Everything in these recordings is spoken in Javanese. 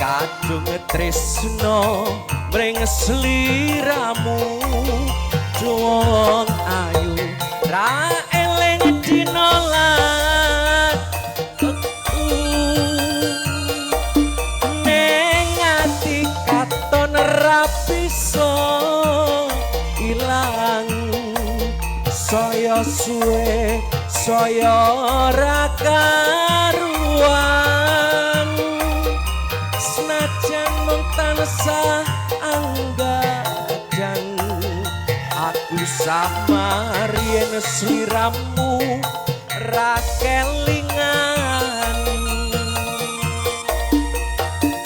Kadung tresno mring sliramu wong ayu ra eling dina lan ning ati katon ra bisa ilang saya suwe saya ora karuan senajan mung tansah anggadang aku samar yen sliramu ra kelingan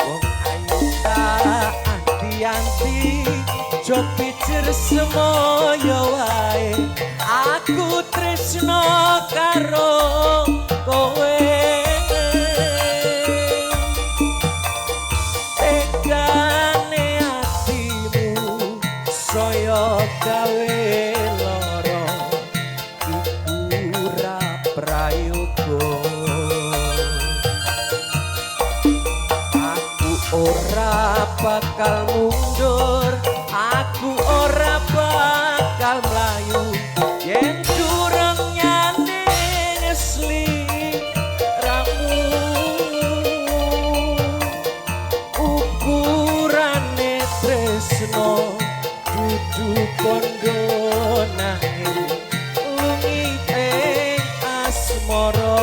wong ayu tak anti-anti jo pijer semoyo wae aku tresno karo kowe tegane atimu saya gawe lara iku ra prayoga aku ora bakal mundur aku ora bakal mlayu yen durung nyanding sliramu ukurane tresno dudu bondo nanging lungite asmara.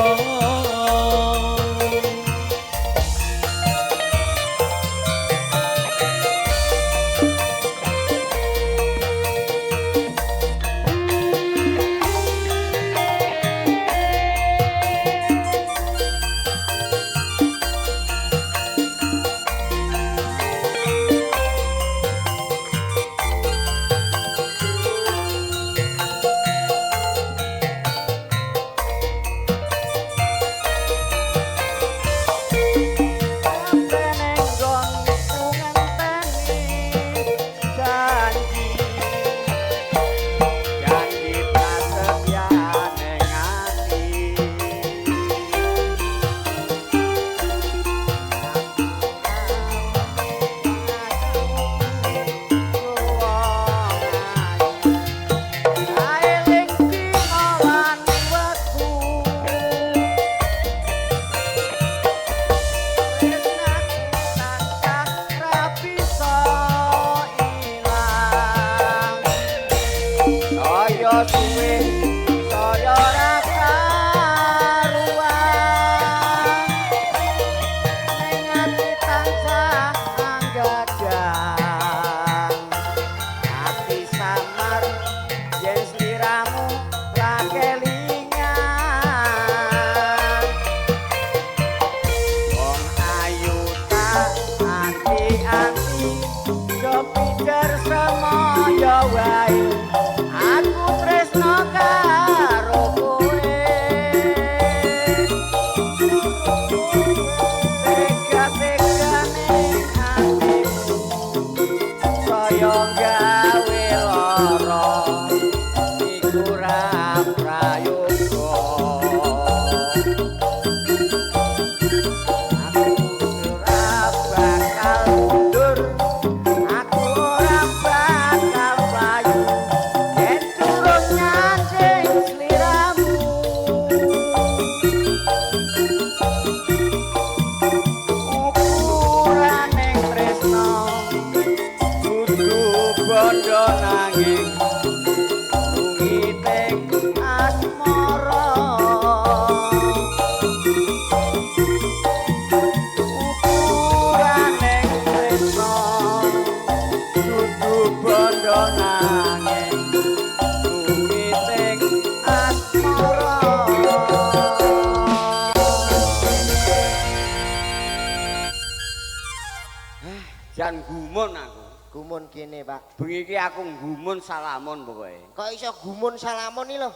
Jan gumun aku. Gumun kene, Pak. Bengi iki aku gumun salamun pokoke. Kok iso gumun salamun iki lho?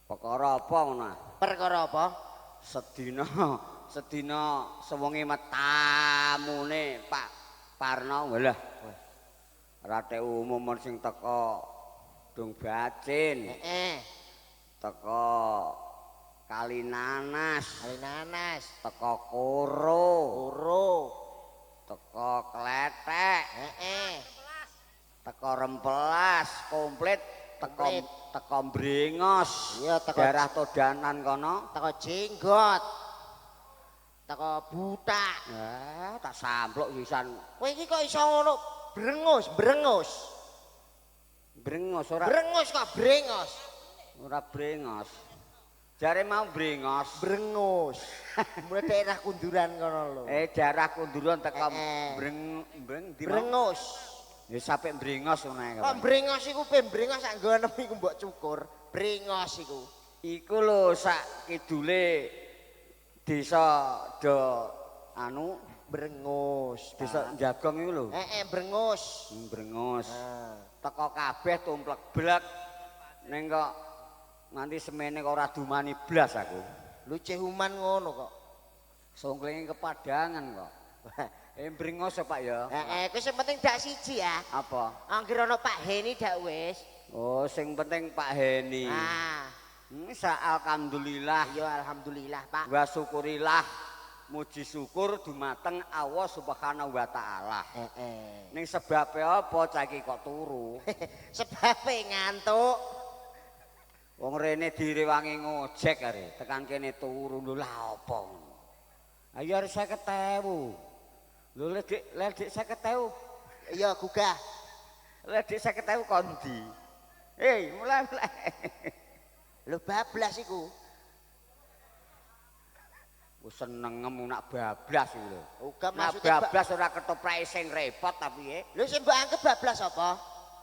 Perkara apa ngono? Perkara apa? Sedina, sedina sewengi metamune Pak Parno. Walah. Rate umum sing teko Dung Bacin. Heeh. Teko Kali Nanas. Kali Nanas. Teko Koro. Koro. Teko Brengos. Iya, teko daerah Todanan kono. Teko Jenggot. Teko Butak. Eh, tak sampluk sisan. Kowe iki kok iso ngono brengos, brengos. Brengos ora. Brengos kok brengos. Ora brengos. Jare mau brengos. Brengos. Mulai daerah Kunduran kono lho. Eh, daerah Kunduran teko breng ndi? Brengos. Ya sampe brengos ngono ae. Kok brengos iku pe brengos sak nggonem iku mbok cukur. Brengos iku. Iku lho sak kidule desa do anu Brengos. Desa Jagong iku lho. Heeh, Brengos. Brengos. Teko kabeh tumplek blek ning kok nganti semene kok ora dumani blas aku. Lu cehuman ngono kok. Songklinge kepadangan kok. Brengos ya Pak ya. Heeh, kuwi sing penting dak siji ya. Apa? Anggere ana Pak Heni dak wis. Oh, sing penting Pak Heni. Ah. Alhamdulillah. Ya alhamdulillah, Pak. Wa syukurillah. Muji syukur dumateng Allah Subhanahu wa taala. Heeh. Ning sebabe apa cah iki kok turu? Sebabe ngantuk. Wong rene direwangi ngojek are, tekan kene turu lho lha apa ngono. Ayo arep 50.000. Lho lek dik 50.000. Iya gugah. Lek dik 50.000 kon ndi? Hei, mulai. Lho bablas iku. Wis senengem nak bablas iku lho. Uga maksude bablas ora ketoprake sing repot ta piye? Lho sing mbok anggep bablas apa?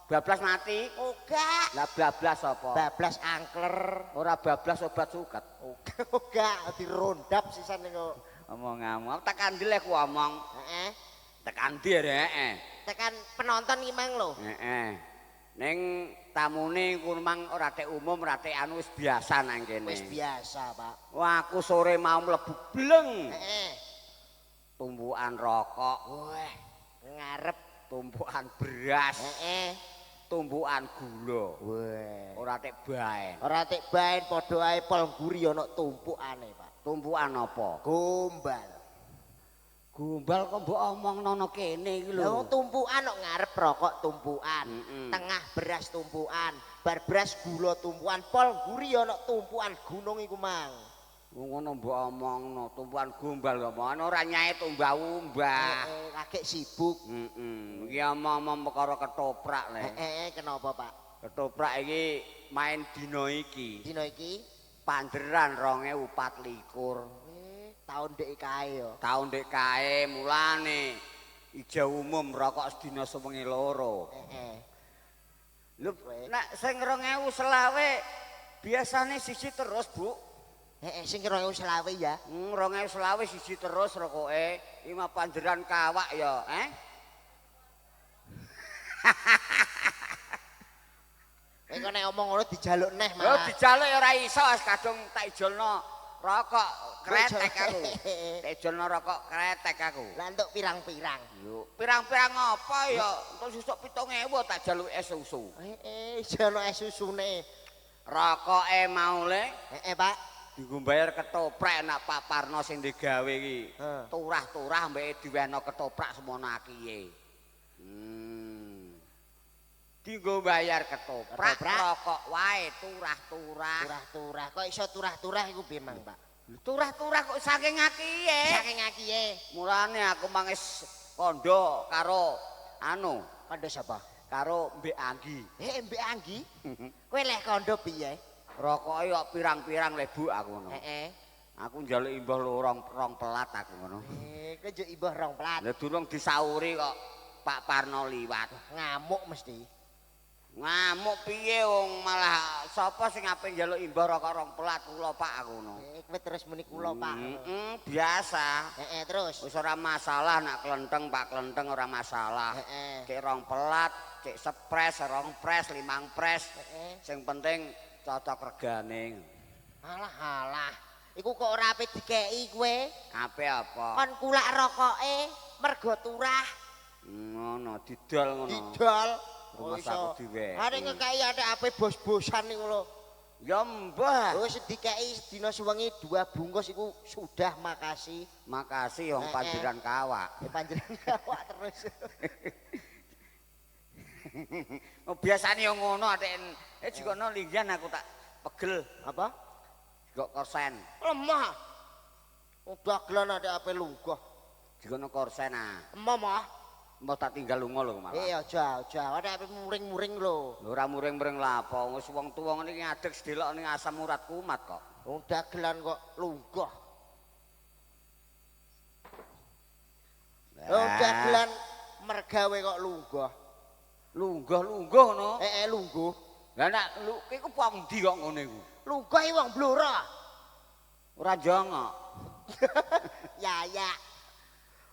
Bablas mati. Uga. Lah bablas apa? Bablas angkler. Ora bablas obat suket. Uga uga dirondap sisan niku. Omong-omong tak kandel aku omong. Heeh. Tekan ndi heeh. Tekan penonton iki mang lho. Heeh. Ning tamune ku mang ora tek umum, ora tek anu wis biasa nang kene. Wis biasa, Pak. Wah, aku sore mau mlebu bleng. Heeh. Tumpukan rokok. Wah, ngarep tumpukan beras. Heeh. Tumpukan gula. Wah. Ora tek baen. Ora tek baen padha ae pol ngguri ana tumpukane, Pak. Tumpukan apa? Gombal. Gombal kok mbok omongno nang kene iki lho. Lah wong tumpukan kok ngarep rokok tumpukan, tengah beras tumpukan, bar beras gula tumpukan, pol ngguri ana tumpukan gunung iku mang. Wong ngono mbok omongno, tumpukan gombal kok omongane ora nyae tumbah-umbah. Heeh, lagi sibuk. Heeh. Iki omong-omong perkara ketoprak le. Heeh, kenapa, Pak? Ketoprak iki main dina iki. Dina iki panderan 2024. Tahun dek kae ya. Tahun dek kae mulane ijo umum rokok sedina sewengi loro. Heeh. Lho nek sing 2020 biasane siji terus, Bu. Heeh, sing 2020 ya. 2020 siji terus rokoke, iki mah panderan kawak ya, eh? Kowe kok nek omong ngono dijaluk neh Lho malah. dijaluk ya ora iso, kadung tak ijolno rokok kretek aku. Tak ijolno rokok kretek aku. Lah entuk pirang-pirang. Lho, pirang-pirang apa ya? Entuk susuk 7.000 tak jaluke es susu. Heeh, jono es susune. Rokoke mau le. Heeh, Pak. Dienggo bayar ketoprak nak Pak Parno sing digawe iki. Turah-turah mbeke diwehno ketoprak semono akiye. Dienggo bayar ketoprak, rokok wae turah-turah. Turah-turah. Kok iso turah-turah iku piye mang, Pak? Turah-turah kok saking akiye. Saking akiye. Mulane aku mangis kondo karo anu. Kondo sapa? Karo Mbek Anggi. Mbek Anggi? Kowe leh kondo piye? Rokoke kok pirang-pirang le Bu aku ngono. Heeh. Aku njaluk imbuh rong pelat aku ngono. Kowe njaluk imbuh rong pelat. Lah durung disauri kok Pak Parno liwat. Ngamuk mesti. Ngamuk piye wong malah sapa sing ape njaluk imbuh rokok rong pelat kula Pak aku ngono. Kowe terus muni kula Pak. Heeh, biasa. Heeh, terus. Wis ora masalah nak klenteng Pak klenteng ora masalah. Heeh. Cek rong pelat, cek sepres, rong pres, limang pres. Heeh. Sing penting cocok regane. Alah alah. Iku kok ora ape dikeki kowe? Ape apa? Kon kulak rokoke mergo turah. Ngono, didol ngono. Didol. Rumah aku dhewe. Arek ngekeki atik ape bos-bosan niku lho. Ya mbah. Wis dikeki sedina suwengi 2 bungkus iku sudah makasih. Makasih wong panjenengan kawak. Ya panjenengan kawak terus. Oh biasane yo ngono atik. Jikono linggihan aku tak pegel. Apa? Jikok korsen. Lemah. Wong dagelan atik ape lunggah. Jikono korsen ah. Emoh mah. Mbah tak tinggal lunga lho malah. Aja aja. Atik ape muring-muring lho. Lho ora muring-muring lha apa? Wis wong tuwa ngene iki ngadeg sedelok ning asam urat kumat kok. Wong dagelan kok lunggah. Wong dagelan mergawe kok lunggah. Lungguh-lungguh ngono. Lungguh. Lah nek iku wong ndi kok ngono iku? Lungguh iki wong Blora. Ora jongok. Ya ya.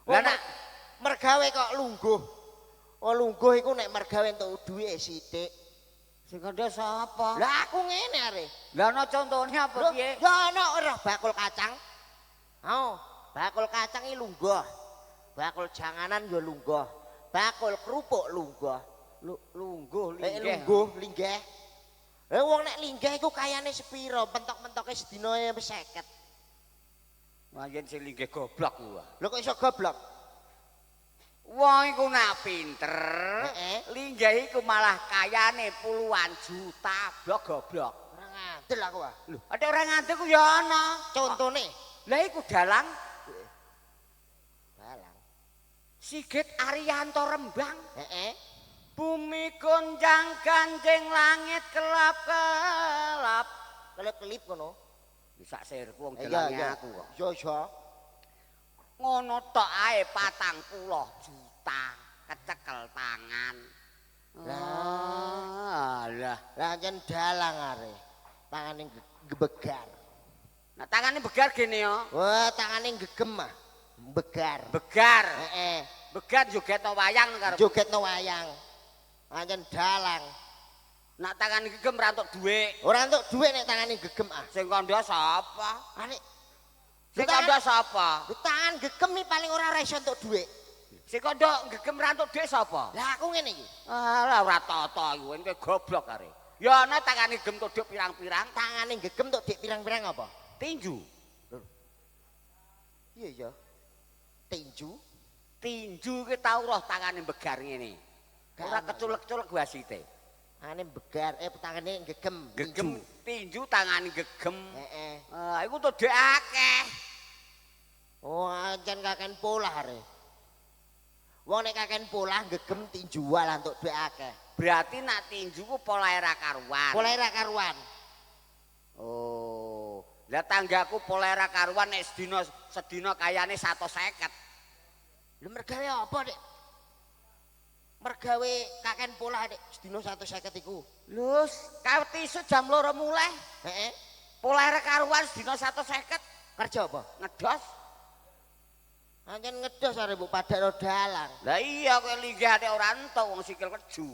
Lah nek mergawe kok lungguh. Oh lungguh iku nek mergawe entuk duwike sithik. Sing kandha sapa? Lah aku ngene are. Lah ana contone apa piye? Ya ana ora bakul kacang. Oh, bakul kacang iki lungguh. Bakul janganan ya lungguh. Bakul kerupuk lungguh. Lungguh linggih. Lungguh linggih. Wong nek linggih iku kayane sepira, mentok-mentoke sedina 50. Wah yen sing linggih goblok kuwi. Lho kok iso goblok? Wong iku nak pinter, linggih iku malah kayane puluhan juta, blok goblok. Ora ngandel aku ah. Lho, ada ora ngandel ku ya ana. Contone. Lah iku dalang. Dalang. Sigit Arianto Rembang. Heeh. Bumi gonjang ganjing langit kelap-kelap. Kelip-kelip ngono. Sak sirku wong dalange aku kok. Iya, iya. Ngono tok ae 40 juta kecekel tangan. Lah, lah. Lah yen dalang are. Tangane gebegar. Nah tangane begar gene yo. Wah, tangane gegem ah. Begar. Begar. Heeh. Begar jogetno wayang karo. Jogetno wayang. Pancen dalang. Nak tangane gegem ora entuk dhuwit. Ora entuk dhuwit nek tangane gegem ah. Sing kandha sapa? Arek. Sing kandha sapa? Tangan gegem iki paling ora iso entuk dhuwit. Sing kandha gegem ora entuk dhuwit sapa? Lah aku ngene iki. Alah ora tata iku, kowe goblok are. Ya ana tangane gegem entuk dhuwit pirang-pirang. Tangane gegem entuk dhuwit pirang-pirang apa? Tinju. Iya ya. Tinju. Tinju ki tau roh tangane begar ngene. Ora keculek-culek wasite. Tangane begar, tangane gegem. Gegem tinju tangane gegem. Heeh. Iku tuh dhek akeh. Oh, ancen kaken polah are. Wong nek kaken polah gegem tinju wae entuk dhek akeh. Berarti nak tinju ku polahe ra karuan. Polahe ra karuan. Oh, lah tanggaku polahe ra karuan nek sedina kayane 150. Lho mergawe apa, Dik? Mergawe kaken polah Dik sedina 150 iku. Lho, kawet isuk jam 2 mulai. Heeh. Polahe ra karuan sedina 150. Kerja apa? Ngedos. Ancen ngedos arep mbok padakno dalang. Lah iya kowe linggih ate ora entuk wong sikil keju.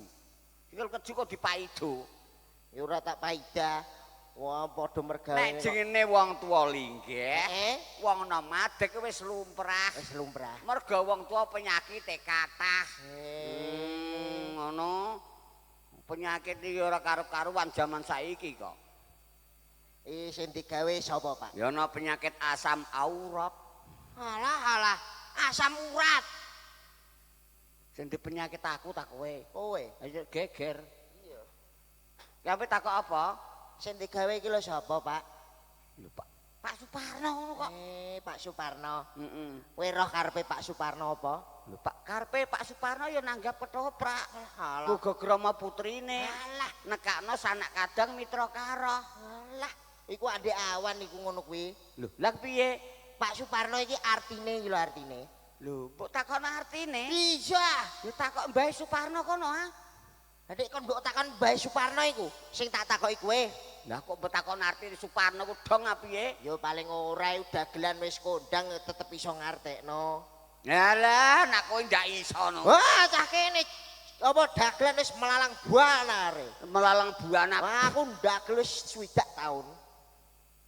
Sikil keju kok dipaido. Ya ora tak paida. Wah padha mergawe. Nek jenenge wong tuwa linggih, wong enom madeg wis lumrah. Wis lumrah. Merga wong tuwa penyakite kathah. Ngono. Penyakit iki ora karu-karuan jaman saiki kok. Sing digawe sapa, Pak? Ya ana penyakit asam aurat. Alah alah, asam urat. Sing dipenyakit aku tak kowe. Kowe. Ayo geger. Iya. Sampe takok apa? Sing digawe iki lho sapa, Pak? Lho, Pak. Pak Suparno ngono kok. Pak Suparno. Heeh. Kowe roh karepe Pak Suparno apa? Lho, Pak karepe Pak Suparno ya nanggap ketoprak. Alah. Uga grama putrine. Alah, nekakno sanak kadang mitra karoh. Alah, iku andek awan iku ngono kuwi. Lho, lah piye? Pak Suparno iki artine iki lho artine. Lho, mbok takon artine? Iya. Ya takok Mbah Suparno kono ah. Lah nek kon mbok takon Mbah Suparno iku, sing tak takoki kowe. Lah kok mbok takon artine Suparno ku dong a piye? Ya paling ora iku dagelan wis kondang tetep iso ngartekno. Alah, nek kowe ndak iso no. Wah, cah kene apa dagelan wis melalang buana are. Melalang buana. Wah, aku ndagel wis 60 taun.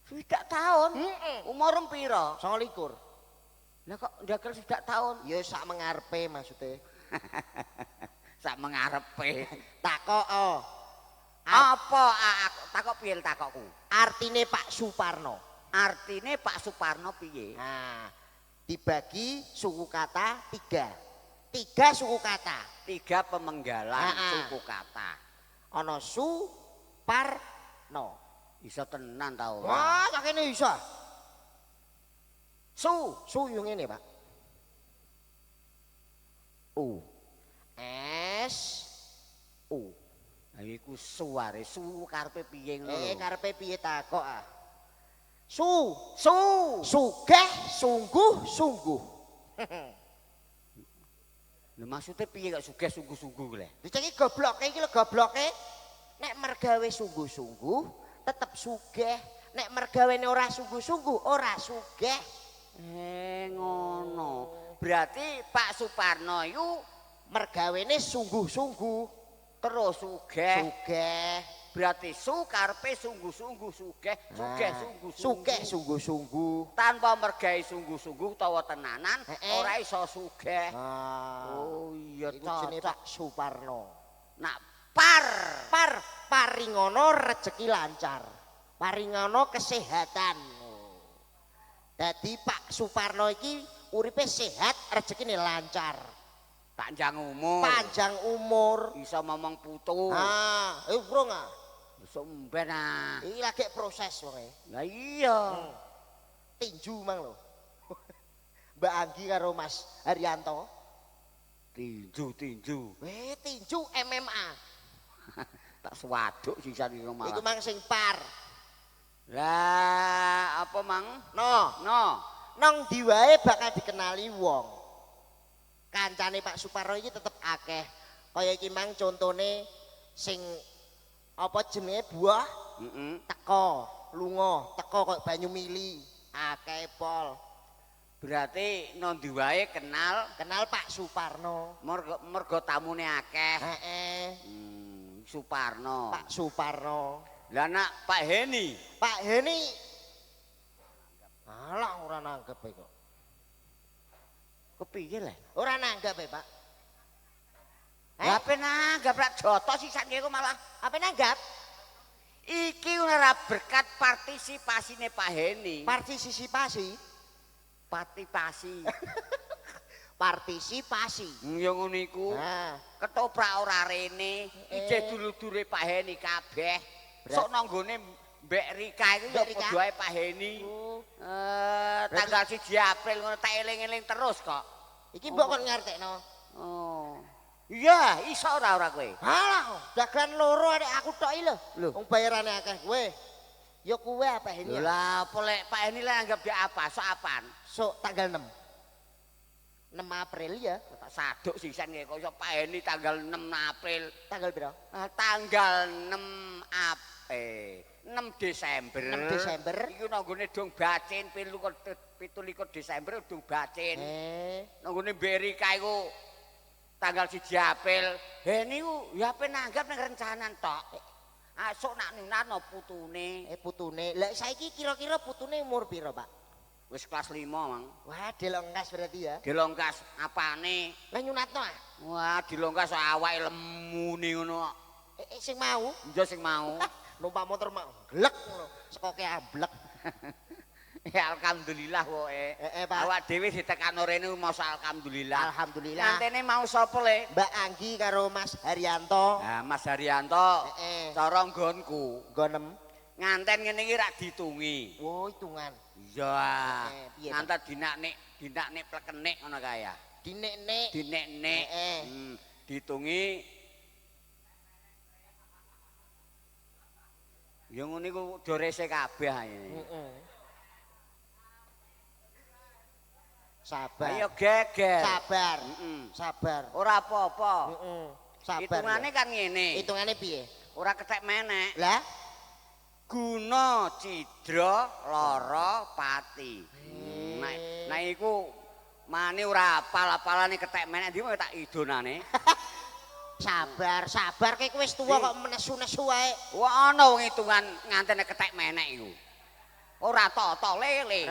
60 tahun? Heeh. Umurmu pira? 29. Lah kok ndagel 60 tahun? Ya sak mengarepe maksude. Sak mengarepe. Takok oh. Apa aku takok piye takokku? Artine Pak Suparno. Artine Pak Suparno piye? Nah, dibagi suku kata 3. 3 suku kata. 3 pemenggalan suku kata. Ana su par no. Iso tenan ta ora? Wah, sakene iso. Su, su yo ngene, Pak. U. S U. Ha iku suware, su karepe piye ngono lho. Karepe piye takok ah. Su, su, sugih, sungguh, sungguh. Lho maksude piye kok sugih sungguh-sungguh lho? Diceki gobloke iki lho gobloke. Nek mergawe sungguh-sungguh tetep sugih, nek mergawene ora sungguh-sungguh ora sugih. Ngono. Berarti Pak Suparno iku mergawene sungguh-sungguh terus sugih. Sugih. Berarti su karepe sungguh-sungguh sugih, sugih sungguh-sungguh. Sugih sungguh-sungguh. Tanpa mergawe sungguh-sungguh utawa tenanan ora iso sugih. Oh iya iku jenenge Pak Suparno. Nak par par paringono rejeki lancar. Paringono kesehatan. Dadi Pak Suparno iki uripe sehat, rezekine lancar. Panjang umur. Panjang umur. Iso momong putu. Ah, urung ah. Iso mben ah. Iki lagi proses wonge. Lah iya. Tinju mang lho. Mbak Anggi karo Mas Haryanto. Tinju, tinju. Weh, tinju MMA. Tak swaduk sisan iku malah. Iku mang sing par. Lah, apa mang? No. No. Nang ndi wae bakal dikenali wong. Kancane Pak Suparno iki tetep akeh. Kaya iki mang contone sing apa jenenge buah teko, lunga, teko kok banyu mili, akeh pol. Berarti nang ndi wae kenal kenal Pak Suparno. Mergo tamune akeh. Heeh. Suparno. Pak Suparno. Lah nak Pak Heni. Pak Heni. Alah ora nanggep kok. Kepiye leh? Ora nanggap e, Pak. Lah ape nanggap rak jotos sisan iku malah. Ape nanggap? Iki ora berkat partisipasine Pak Heni. Partisipasi? Partisipasi. Partisipasi. Ya ngono iku. Nah, ketoprak ora rene, ijeh dulur-dulure Pak Heni kabeh. Sok nanggone Mbak Rika iku ya padha ae Pak Heni. Tanggal 1 April ngono tak eling-eling terus kok. Iki mbok kon ngertekno. Oh. Iya, iso ora ora kowe? Halah, dagan loro arek aku tok iki lho. Wong bayarane akeh kowe. Ya kowe apa Heni? Lah, apa lek Pak Heni lek anggap dia apa? Sok apaan? Sok tanggal 6. 6 April ya. Tak saduk sisan kok iso Pak Heni tanggal 6 April. Tanggal piro? Tanggal 6 April. 6 Desember. 6 Desember. Iku nanggone dong bacin 17 Desember dong bacin. Nanggone Berika iku tanggal 1 April. Heni ku ya ape nanggap ning rencanan tok. Asuk nak nunatno putune. Putune. Lah saiki kira-kira putune umur piro, Pak? Wis kelas 5, Mang. Wah, dilongkas berarti ya. Dilongkas apane? Lah nyunatno ah. Wah, dilongkas awake lemune ngono kok. Sing mau? Iya sing mau. Numpak motor mak glek ngono, sekoke amblek. Ya alhamdulillah pokoke. Pak. Awak dhewe ditekano rene masa alhamdulillah. Alhamdulillah. Ngantene mau sapa le? Mbak Anggi karo Mas Haryanto. Nah, Mas Haryanto. Cara nggonku. Nggonem. Nganten ngene iki rak diitungi. Oh, hitungan. Iya. Nganten dinaknik plekenik ngono kae ya. Dinek-nek. Dinek-nek. Diitungi. Ya ngono iku dorese kabeh ae. Heeh. Sabar. Ayo geger. Sabar. Sabar. Ora apa-apa. Heeh. Sabar. Hitungane kan ngene. Hitungane piye? Ora kethek menek. Lah, guna cidra lara pati. Nek iku mane ora apal-apalane kethek menek ndi tak idonane. Sabar, sabar kowe wis tuwa kok menesu-nesu wae. Wah ana wong hitungan ngantene kethek menek iku. Ora toto lele.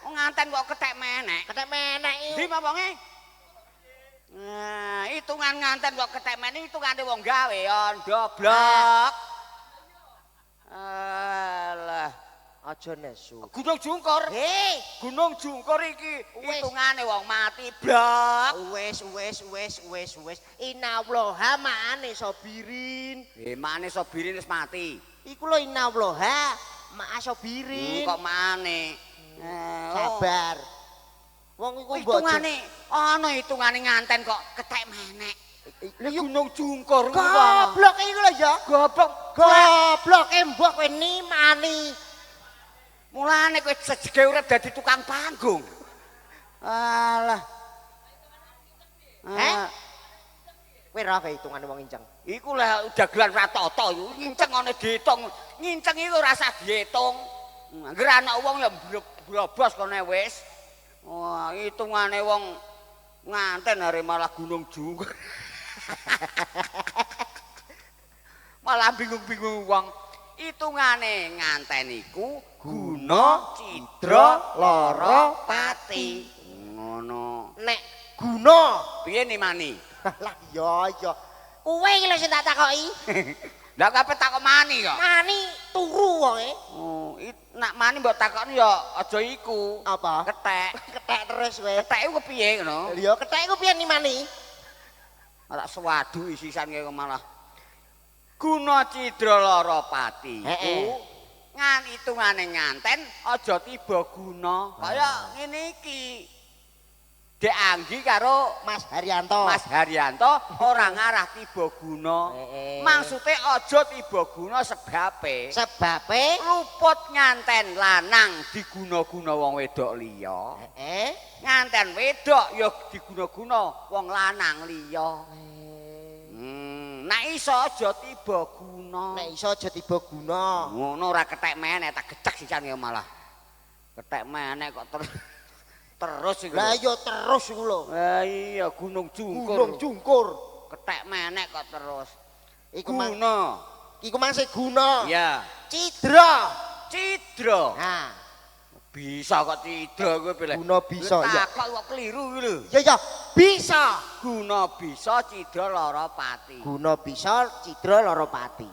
Wong nganten kok kethek menek. Kethek menek iku. Ndi wonge? Nah, hitungan nganten kok kethek menek hitungane wong gawe ya ndoblok. Alah, Aja nesu. Gunung Jungkur. Hei, Gunung Jungkur iki Wis. hitungane wong mati blok. Wis wis wis wis wis. Inawloha ma'ane sobirin. Mane Sobirin wis mati. Iku lho inawloha ma'a sobirin. Kok mane? Sabar. Wong iku mbok Hitungane ana hitungane nganten kok ketek menek. Lha yo Gunung Jungkur kuwi ana. goblok iku lho ya. Goblok. Goblok mbok kowe nimani. Mulane kowe sejege urip dadi tukang panggung. Alah. Heh? Kowe ra hitungane wong inceng. Iku lah dagelan ratata iku nginceng ana diitung. Nginceng iku ora usah diitung. Angger ana wong ya brobos kene wis. Wah, hitungane wong nganten are malah Gunung Jungkur. Malah bingung-bingung wong. Hitungane nganten iku guna cidra lara pati. Ngono. Nek guna. Piye nimani? Lah iya iya. Kowe iki lho sing tak takoki. Lah kabeh takok mani kok. Mani turu wonge. Oh, nak mani mbok takokne ya aja iku. Apa? Ketek. Ketek terus kowe. Ketek iku kepiye ngono? Ya ketek iku piye nimani? Ora sewadu isisan kaya malah. Guna cidra lara pati. Heeh. Ngan hitungane nganten aja tiba guna. Kaya ngene iki. Dek Anggi karo Mas Haryanto. Mas Haryanto ora ngarah tiba guna. Heeh. Maksude aja tiba guna sebabe Sebabe luput nganten lanang diguna-guna wong wedok liya. heeh. Nganten wedok ya diguna-guna wong lanang liya. Nek iso aja tiba guna. Nek iso aja tiba guna. Ngono ora ketek menek tak gecek sisan ya malah. Ketek menek kok terus terus iku. Lah iya terus iku lho. Lah iya Gunung Jungkur. Gunung Jungkur. Ketek menek kok terus. Iku mang Guna. iku mang sing guna. Iya. Cidra. Cidra. Nah, Bisa kok cidra kowe pilih. Guna bisa, iya. Takok kok keliru kuwi lho. Ya ya, bisa. Guna bisa cidra lara pati. Guna bisa cidra lara pati.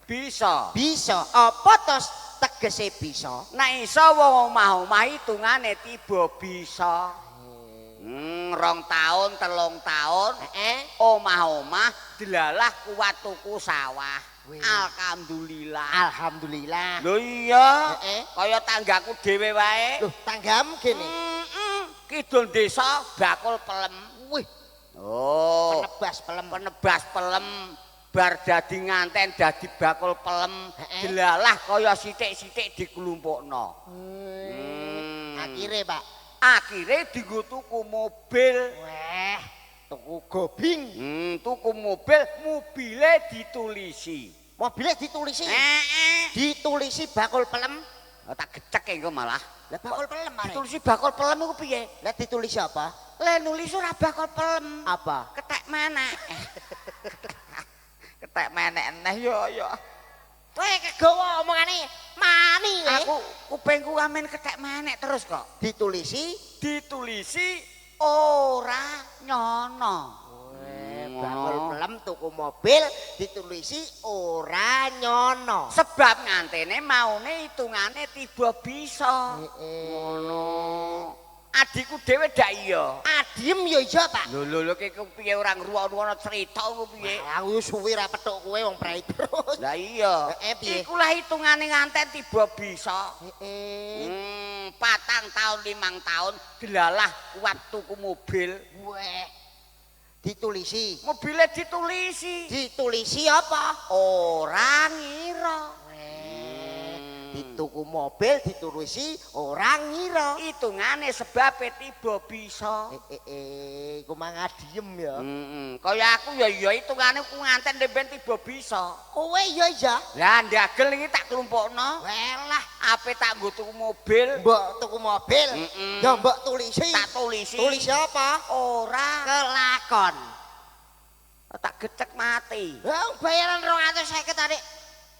Bisa. Bisa. Apa tos tegese bisa? Nek iso wong omah-omah hitungane tiba bisa. 2 tahun, 3 tahun. Heeh. Omah-omah delalah kuat tuku sawah. Wih. Alhamdulillah. Alhamdulillah. Lho iya. Heeh. Kaya tanggaku dhewe wae. Loh, tanggamu kene. Kidul desa bakul pelem. Wih, Oh, penebas pelem. penebas pelem bar dadi nganten dadi bakul pelem. Heeh. Delalah kaya sithik-sithik diklumpukno. Akhire, Pak. Akhire dienggo tuku mobil. Weh, tuku gobing. Tuku mobil, mobile ditulisi. Mobile ditulisi. Heeh. Ditulisi bakul pelem. Tak gecek engko malah. Lah bakul pelem mare. Ditulisi bakul pelem iku piye? Lah ditulisi apa? Le nulis ora bakul pelem. Apa? Ketek menek. Ketek menek neh yo yo. Kowe kegawa omongane mani kowe. Aku kupingku amen ketek menek terus kok. Ditulisi Ditulisi ora nyono. Bakul pelem tuku mobil ditulisi ora nyono. Sebab ngantene maune hitungane tiba bisa. Ngono. Adikku dhewe dak iya. Adiem ya iya, Pak. Lho lho lho ki piye ora ngruwok-ruwokno cerita ku piye? Aku suwi ra petuk kowe wong prei terus. Lah iya. Piye? Iku lah hitungane nganten tiba bisa. Heeh. 4 tahun 5 tahun delalah kuat tuku mobil. Weh. Ditulisi. Mobile ditulisi. Ditulisi apa? Ora ngira. Dituku mobil ditulisi ora ngira. Hitungane sebabe tiba bisa. Iku mang adiem ya. Kaya aku ya iya hitungane ku nganten ben tiba bisa. Kowe ya iya. Lah ndagel iki tak klumpukno. Welah, ape tak nggo tuku mobil. Mbok tuku mobil. Ya mbok tulisi. Tak tulisi. Tulisi apa? Ora kelakon. Tak gecek mati. Lah bayaran 250 adik.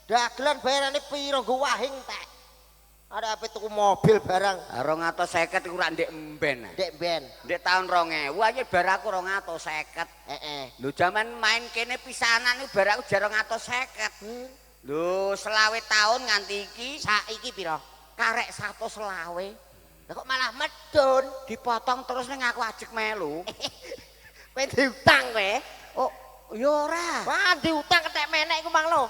Dagelan bayarane piro nggo wahing tek. Arek ape tuku mobil barang. 250 iku ora ndek emben. Ndek emben. Ndek tahun 2000 aja bar aku 250. Heeh. Lho jaman main kene pisanan iku bar aku jar 250. Lho 25 tahun nganti iki. Saiki piro? Karek 125. Lah kok malah medun? Dipotong terus ning aku ajek melu. Kowe diutang kowe? Oh, ya ora. Wah, diutang kethek menek iku mang lho.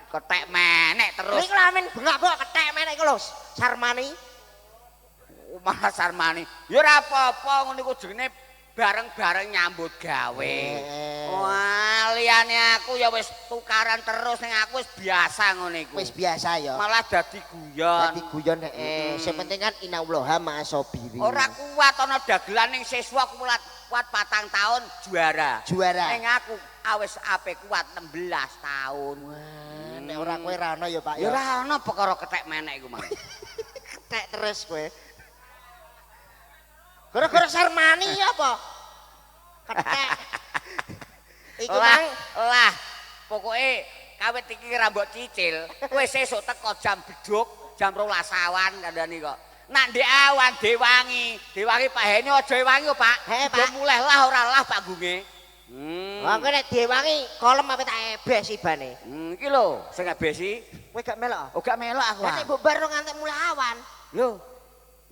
Kethek menek terus. Iku lho amin bengak-bengok kethek menek iku lho, Sarmani. Malah Sarmani. Ya ora apa-apa ngono iku jenenge bareng-bareng nyambut gawe. Wah, liyane aku ya wis tukaran terus ning aku wis biasa ngono iku. Wis biasa ya. Malah dadi guyon. Dadi guyon heeh. Sing penting kan innallaha ma'asabirin. Ora kuat ana dagelan ning siswa kuat kuat 4 tahun juara. Juara. Ning aku awis ape kuat 16 tahun. Wah, nek ora kowe ra ono ya Pak ya. Ya ora ono perkara kethek menek iku mang. Kethek terus kowe. Gara-gara Sarmani apa? Kethek. Iku mang lah pokoke kawit iki ra mbok cicil, kowe sesuk teko jam beduk, jam 12 awan kandhani kok. Nak ndek awan dewangi, dewangi Pak Heni aja ewangi kok, Pak. He, Pak. Muleh lah ora lah panggunge. Wah, kowe nek diewangi kolem ape tak ebes ibane. Iki lho sing ebesi. Kowe gak melok? Oh, gak melok aku. Lah nek mbok bar ngantek muleh awan. Lho.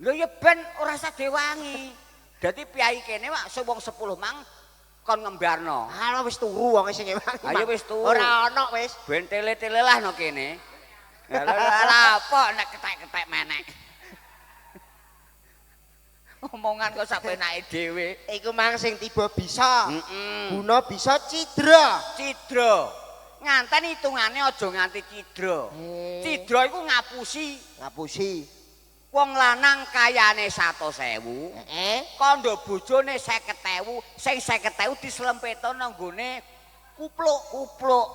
Lho ya ben ora usah dewangi. Dadi piyai kene wak wong 10 mang kon ngembarno. Ah wis turu wong sing ewangi. Ayo wis turu. Ora ono wis. Ben tele-tele lah no kene. Lah apa nek kethek-kethek menek. Omongan kok sak penake dhewe. Iku mang sing tiba bisa. Guna bisa cidra. Cidra. Nganten hitungane aja nganti cidra. Cidra iku ngapusi. Ngapusi. Wong lanang kayane 100.000, kandha bojone 50.000, sing 50.000 dislempetno nang nggone kupluk. Kupluk.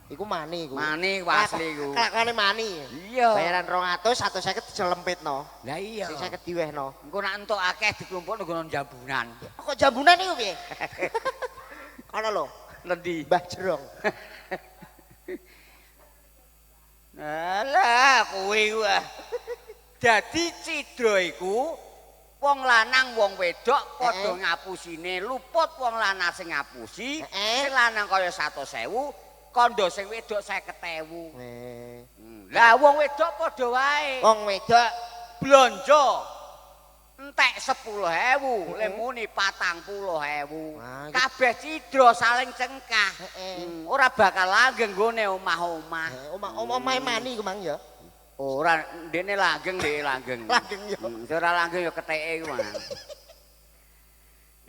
Iku mani iku. Mani asli iku. Kelakone mani. Iya. Bayaran 200, 150 dijelempitno. Lah iya. Sing 50 diwehno. Engko nek entuk akeh diklumpukno nggon jambunan. Kok jambunan iku piye? Ana lho. Nendi? Mbah Jerong. Alah kowe iku. Dadi cidra iku wong lanang wong wedok padha ngapusine, luput wong lanang sing ngapusi, sing lanang kaya 100.000, kandha sing wedok 50.000. Lah wong wedok padha wae. Wong wedok blonjo entek 10.000, lemune 40.000. Kabeh cidra saling cengkah. Ora bakal langgeng nggone omah-omah. Omah-omahe mani iku mang ya. Ora, ndekne langgeng, ndek langgeng. Langgeng ya. Ora langgeng ya ketheke iku mang.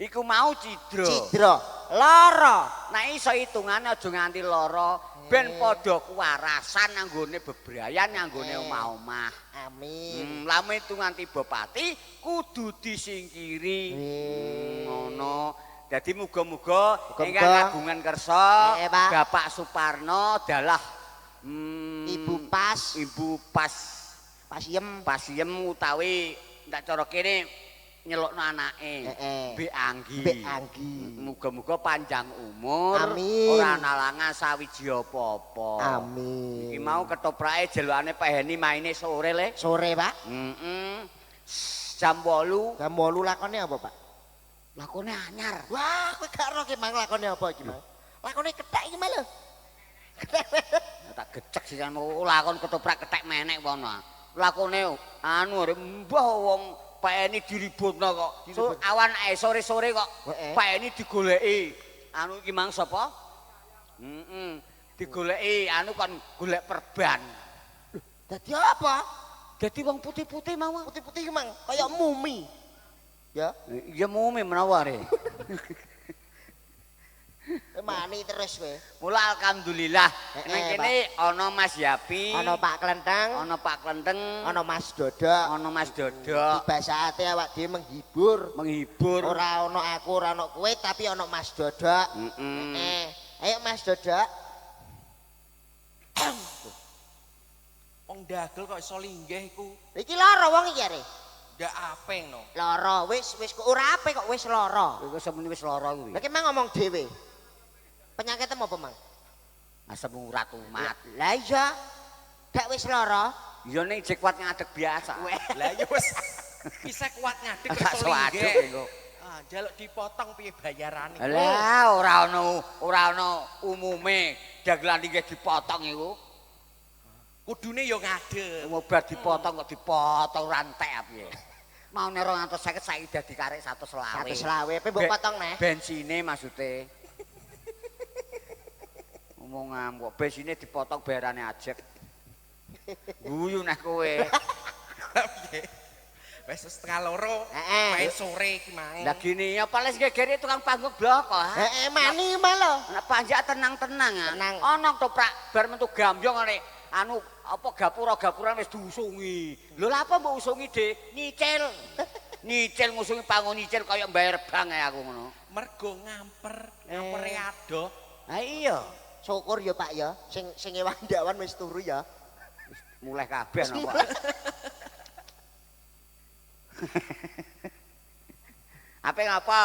Iku mau cidra. Cidra, lara. Nek iso hitungane aja nganti lara, ben padha kuwarasan anggone bebrayan anggone omah-omah. Amin. Lamun hitungan tiba pati kudu disingkiri. Ngono. Dadi muga-muga ingkang kagungan kersa Bapak Suparno dalah Ibu Pas, Ibu Pas Pasiem, Pasiem utawi ndak cara kene nyelukno anake Mbek Anggi. Mbek Anggi. Muga-muga panjang umur, amin. Ora nalangan sawiji apa-apa. Amin. Iki mau ketoprake jelukane Pak Heni maine sore le. Sore, Pak. Jam 8. Jam 8 lakone apa, Pak? Lakone anyar. Wah, kowe gak ero ki mang lakone apa iki, Mang? Lakone kethek iki mah lho. Tak gecek sisan lakon ketoprak kethek menek wono. Lakone anu arep mbah wong Pak Eni diributno kok. Awan sore-sore kok Pak Eni digoleki. Anu iki mang sapa? Digoleki anu kon golek perban. Dadi apa? Dadi wong putih-putih mau. Putih-putih iki mang kaya mumi. Ya? Ya mumi menawa re. Mani terus kowe. Mula alhamdulillah nang kene ana Mas Yapi, ana Pak Klenteng, ana Pak Klenteng, ana Mas Dodok, ana Mas Dodok. Tiba saate awak dhewe menghibur, menghibur. Ora ana aku, ora ana kowe, tapi ana Mas Dodok. Ayo Mas Dodok. Wong dagel kok iso linggih iku. Iki lara wong iki are. Ndak apeng no. Lara wis wis kok ora apik kok wis lara. Iku semene wis lara kuwi. Lah ki mang ngomong dhewe. Penyakitmu apa, Mang? Asam urat umat. Lah iya. Gak wis lara. Ya ning jek kuat ngadeg biasa. Lah iya wis bisa kuat ngadeg kok iso linggih. Ah, njaluk dipotong piye bayarane? Lah ora ono umume dagelan iki dipotong iku. Kudune ya ngadeg. Mobar dipotong kok dipotong rantek piye. Maune 250 saiki dadi karek 120. 120, pe mbok potong neh. Bensine maksude. Ngomong ngamuk, bensine dipotong bayarane ajek. Guyu neh kowe. Piye? Wis 1:30. Main sore iki mang. Lah gini ya paling gegere tukang panggung blok kok. Heeh, mani malah. Nek panjak tenang-tenang. Ana toprak bar metu gambyong ngene anu apa gapura-gapuran wis diusungi. Lho lha apa mbok usungi, Dik? Nyicil. Nyicil ngusungi panggung nyicil kaya mbayar bank ae aku ngono. Mergo ngamper, ngampere adoh. Ha iya. Syukur ya Pak ya, sing sing ewang-ndawan wis turu ya. Wis mulih kabeh napa. Ape ngapa?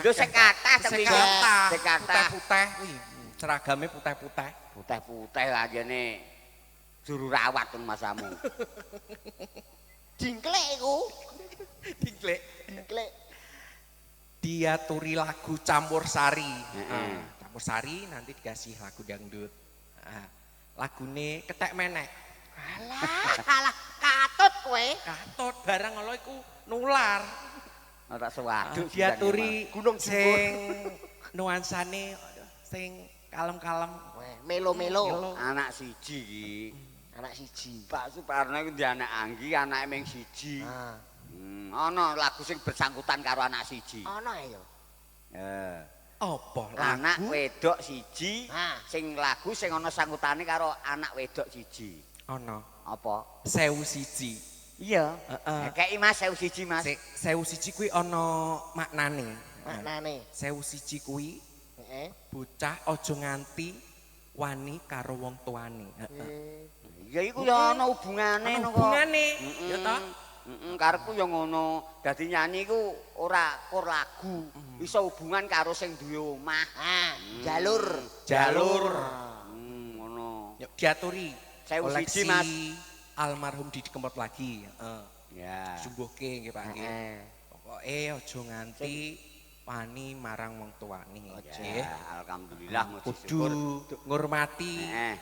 Lho sing kathah sing kathah. Sing kathah putih-putih kuwi. Seragame putih-putih. Putih-putih anjene juru rawat ngono masamu. Dingklek iku. Dingklek. Dingklek. Diaturi lagu campur sari. Campur sari nanti dikasih lagu dangdut. Lagune ketek menek. Alah, alah katut kowe. Katut barang ngono iku nular. Ora sewaduk. Diaturi gunung sing nuansane sing kalem-kalem. Melo-melo. Anak siji iki. Anak siji. Pak Suparno iku ndek anak Anggi, anake ming siji. Ana lagu sing bersangkutan karo anak siji. Ana ya. Apa lagu? Anak wedok siji sing lagu sing ana sangkutane karo anak wedok siji. Ana. Apa? 1001. Iya. Heeh. Keki Mas 1001 Mas. 1001 kuwi ana maknane. Maknane. 1001 kuwi bocah aja nganti wani karo wong tuane. Heeh. Ya iku ya ana hubungane kok. Hubungane, ya ta? Heeh, karepku ya ngono. Dadi nyanyi iku ora kur lagu, iso hubungan karo sing duwe omah. Ah, jalur. Jalur. Ngono. Yuk diaturi. 1001 Mas. Almarhum Didi Kempot lagi, heeh. Ya. Sumbuhke nggih Pak nggih. Pokoke aja nganti wani marang wong tuane. Nggih. Alhamdulillah muji syukur. Kudu ngurmati. Heeh.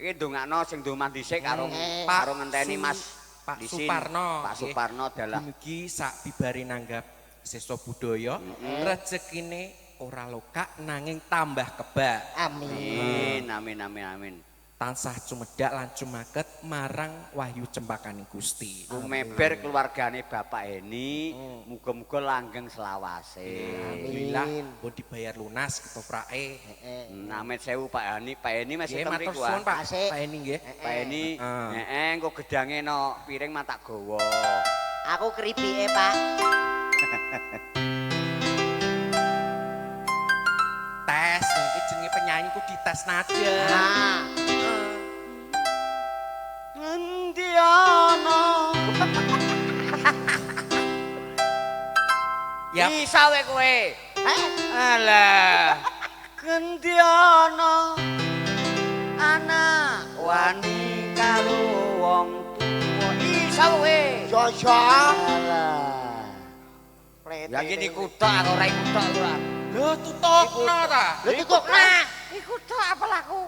Iki ndongakno sing ndomah dhisik karo karo ngenteni Mas Pak Suparno. Pak Suparno dalah mugi sak bibare nanggap sesa budaya, rezekine ora lokak nanging tambah kebak. Amin. Amin amin amin. Tansah cumedhak lan cumaket marang wahyu cempakaning Gusti. Lumeber keluargane Bapak Heni, muga-muga langgeng selawase. Alhamdulillah pun dibayar lunas ketoprake. Heeh. Amit sewu Pak Heni, Pak Heni masih Nggih, mriku. matur suwun Pak. Asik. Pak Heni nggih. Pak Heni, heeh engko gedange no piring mah tak gawa. Aku keripike, Pak. Tes, iki jenenge penyanyi ku dites nada. Ah. Ngendi ana? Ya. Isa we kowe. Eh, Alah. Ngendi ana? Anak wani karo wong tuwa. Isa kowe. yo yo. Alah. Ya iki kutok aku ora kutok ora. Lho tutupno ta. Lho tutupno. Iku tok apa laku?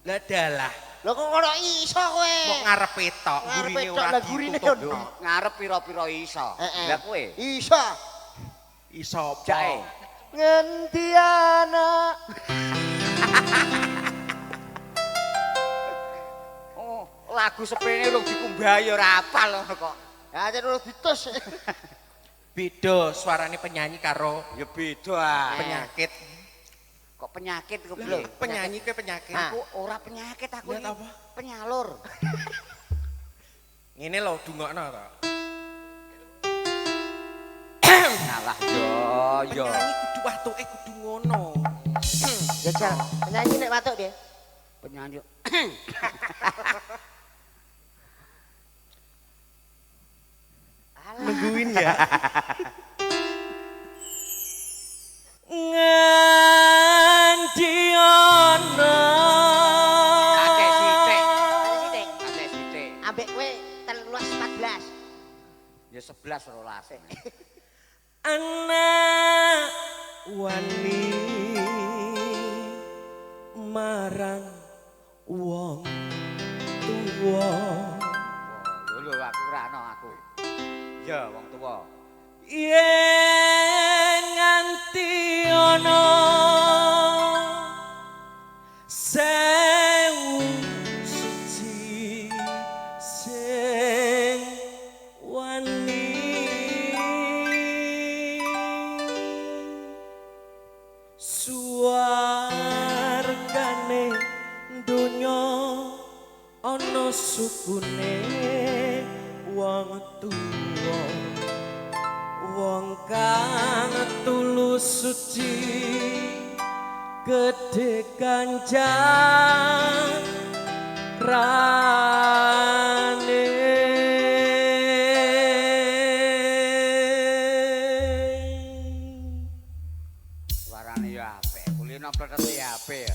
Lah dalah. Lho kok ora iso kowe. Mok ngarepe tok, gurine ora ditutup. Ngarep pira-pira iso. Lah kowe? Iso. Iso apa? Jae. Ngendi ana? Oh, lagu sepene urung dikumbahi ora apal ngono kok. Ya jan urung ditus. Beda suarane penyanyi karo ya beda ah. Penyakit. Kok penyakit kok piye? Penyanyi kuwi penyakit. Aku ora penyakit aku iki. Apa? Penyalur. Ngene lho dungokno to. Salah yo yo. Penyanyi kudu watuke kudu ngono. Jajal, penyanyi nek watuk piye? Penyanyi. Nungguin ya. Ngendi ana? Kakek sithik. Kakek sithik. Ambek kowe 13 14. Ya 11 12. Anak wani marang wong tuwa. Lho aku ora ana aku. Ya wong tuwa. Yen nganti ana 1001 sing wani suwargane donya ana sukune wong tuwa, wong kang tulus suci gedhe ganjarane. Suarane ya apik, kulino pleteti apik ya.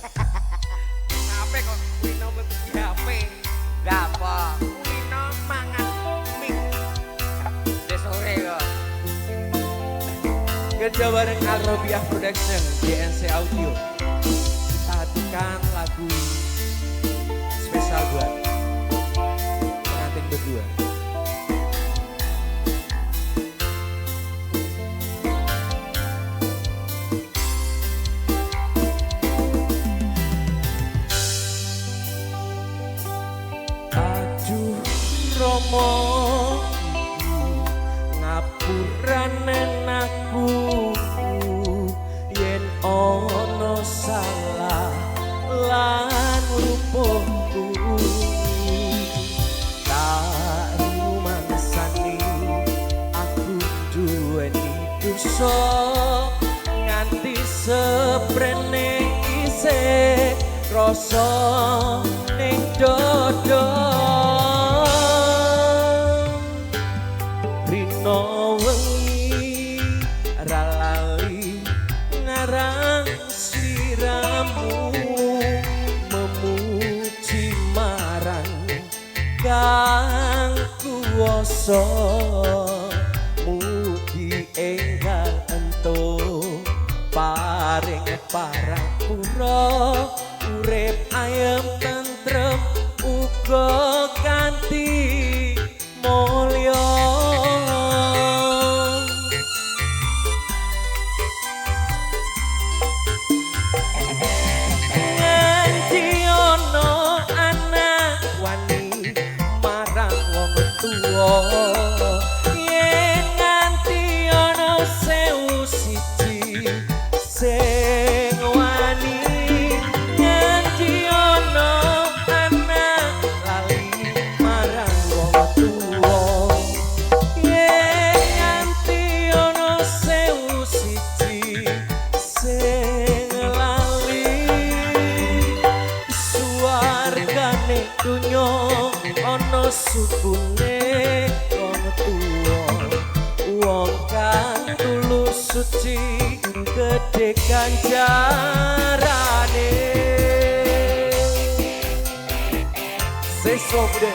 Apik kok kulino pleteti apik. Lah apa? Kulino mangan mie. Wis sore kok. Kerja bareng Al Robiah Production, JNC Audio. Kita haturkan lagu spesial buat pengantin berdua. Aduh Romo, ngapurane aku yen ana salah lan lupuhku, tak rumangsani aku duweni dosa nganti seprene isih rasa ning dodo. Rino wengi ra lali ngarang sliramu memuji marang kang kuwasa, mugi enggal entuk paring parapura urip ayem tentrem uga kanthi mulya. Nganti ana anak wani marang wong tuwa, yen nganti ana 1001 sing wani, nganti ana anak lali marang wong tuwa, yen nganti ana 1001 sing lali, suwargane donya ana sukune wong tuwa, wong kang tulus suci gedhe ganjarane. Seso bude.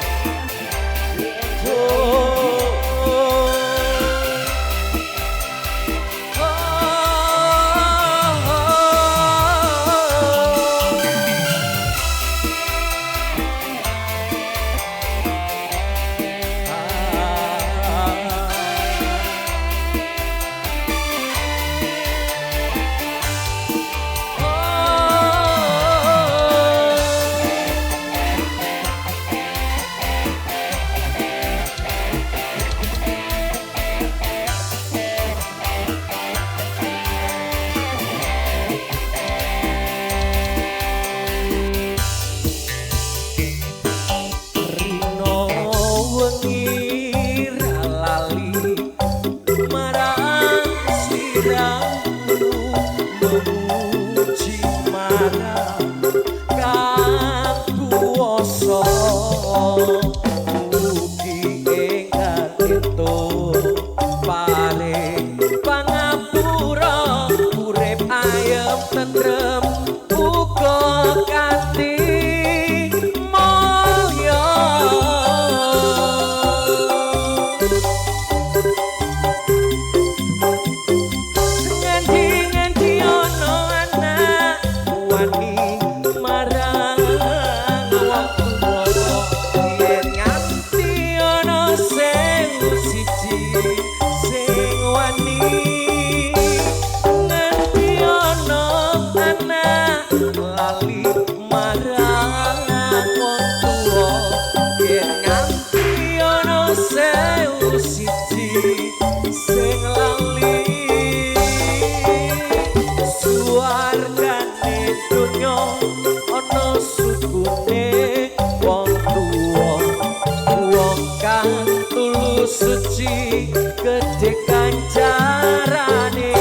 suci gedhe kancarane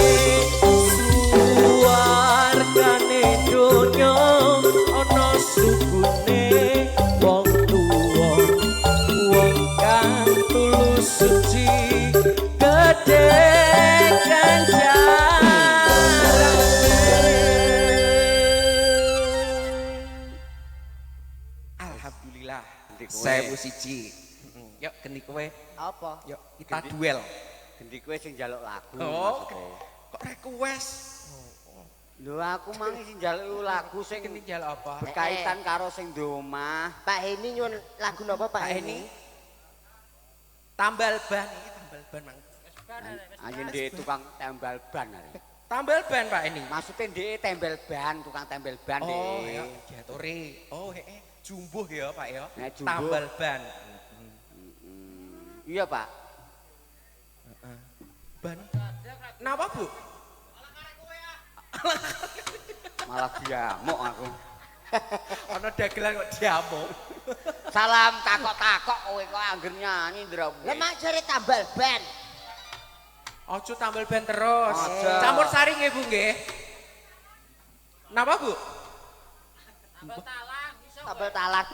suwargane donya ana sukune wong tuwa wong kang tulus suci gedhe kancarane. Alhamdulillah. 1001. Yuk gendi kowe. Apa? Yuk kita duel. Gendi kowe sing njaluk lagu. Oh, kok request? Lho aku mang sing njaluk lagu sing Gendi njaluk apa? Berkaitan karo sing di omah. Pak Heni nyuwun lagu napa Pak Heni? Tambal ban iki, tambal ban mang. Anjen dhek tukang tambal ban are. Tambal ban Pak Heni. Maksude dhek tembel ban, tukang tembel ban dhek. Oh, ya diaturi. Oh, heeh. Jumbuh ya Pak ya. Tambal ban. Iya Pak. Ban. Napa Bu? Malah diamuk aku. Ana dagelan kok diamuk. Salam takok-takok kowe kok angger nyanyi ndra. Lah mak jare tambal ban. Aja tambal ban terus. Campur sari nggih Bu nggih. Napa Bu? Tambal talang iso. Tambal talang.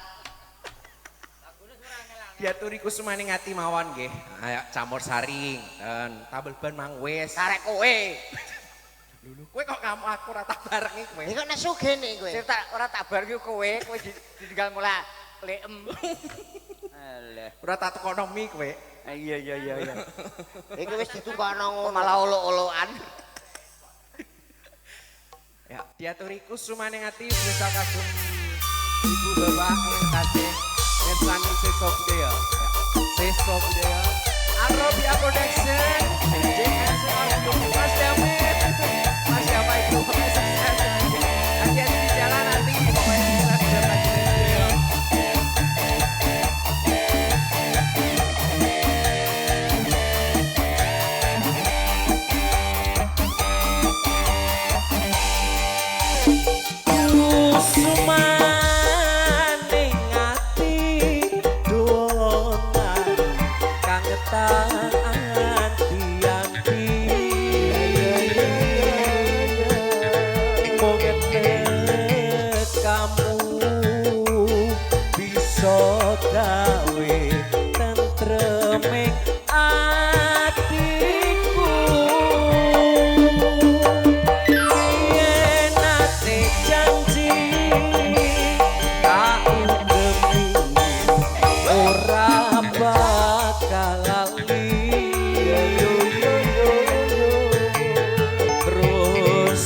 Diaturi kusumaning ati mawon nggih. Ayo campur sari ten tambal ban mang wis. Karek kowe. Lho kowe kok ngamuk aku ora tak barengi kowe. Lha kok nesu gene kowe. Sing tak ora tak barengi kowe, kowe ditinggal mulai leem. Alah, ora tak tekono mi kowe. Iya iya iya iya. Iki wis ditukokno ngono malah olok-olokan. Ya, diaturi kusumaning ati spesial kagum ibu bapak ingkang mirsani Sesa Budaya. Sesa Budaya. Arobia Production, JNC Mas David. Mas siapa itu? Sukses. Hati-hati di jalan nanti pokoknya sukses dan lanjut. Kusumaning ati donan kang anti-anti kamu bisa gawe tentreming atiku yen ate janji tak ugemi ora bakal lali terus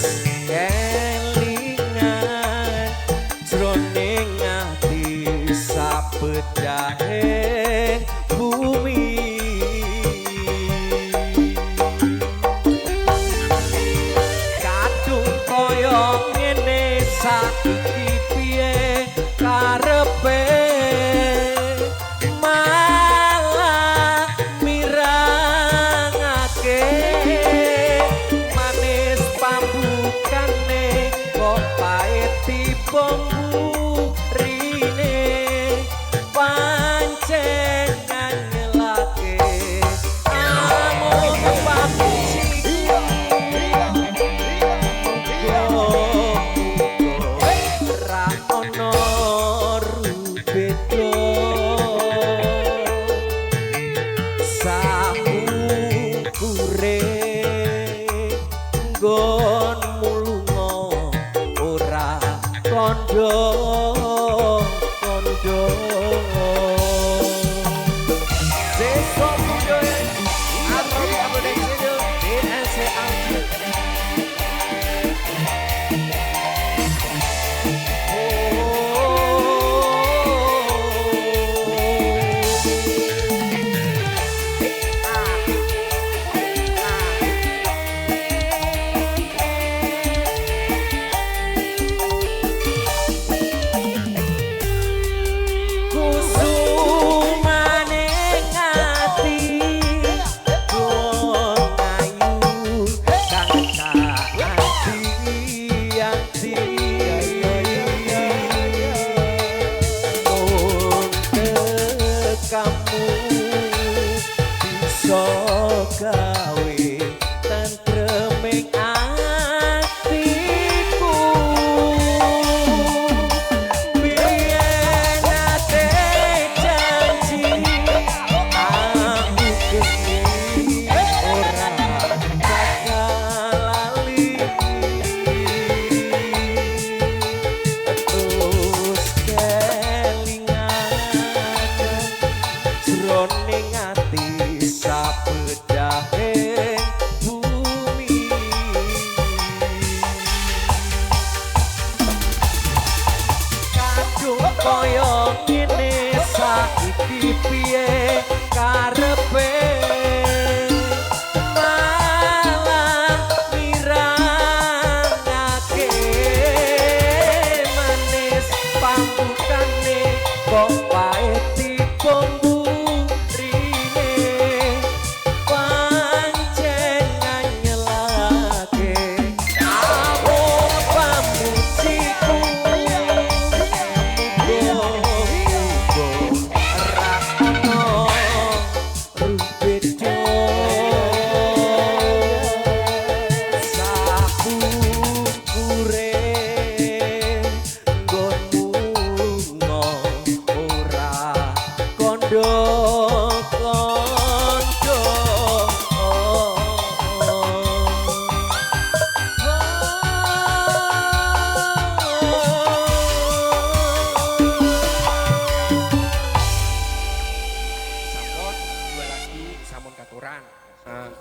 kelingan jroning ati sabedahe bumi kadung kaya ngene saiki piye karepe malah mirangake manis pambukane kok pahit tiba mburine pancen ngangelake amung pamuji ra ono rubedo sakukure nggonmu lunga ora kandha kandha. Sesa Budaya Arobia Production DNC Audio.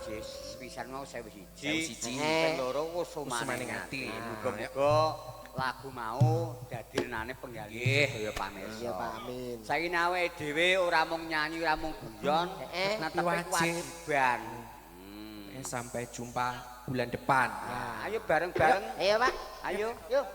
Siji pisan mau 1001. 1001. Ping loro kusumane Kusumane ati. Muga-muga lagu mau dadi renane penggalih sedaya pamirsa. Iya, Pak, amin. Saiki awake dhewe ora mung nyanyi, ora mung guyon, netepi Wajib. kewajiban. Sampai jumpa bulan depan. Ayo bareng-bareng. Ayo, Pak. Ayo. Yuk.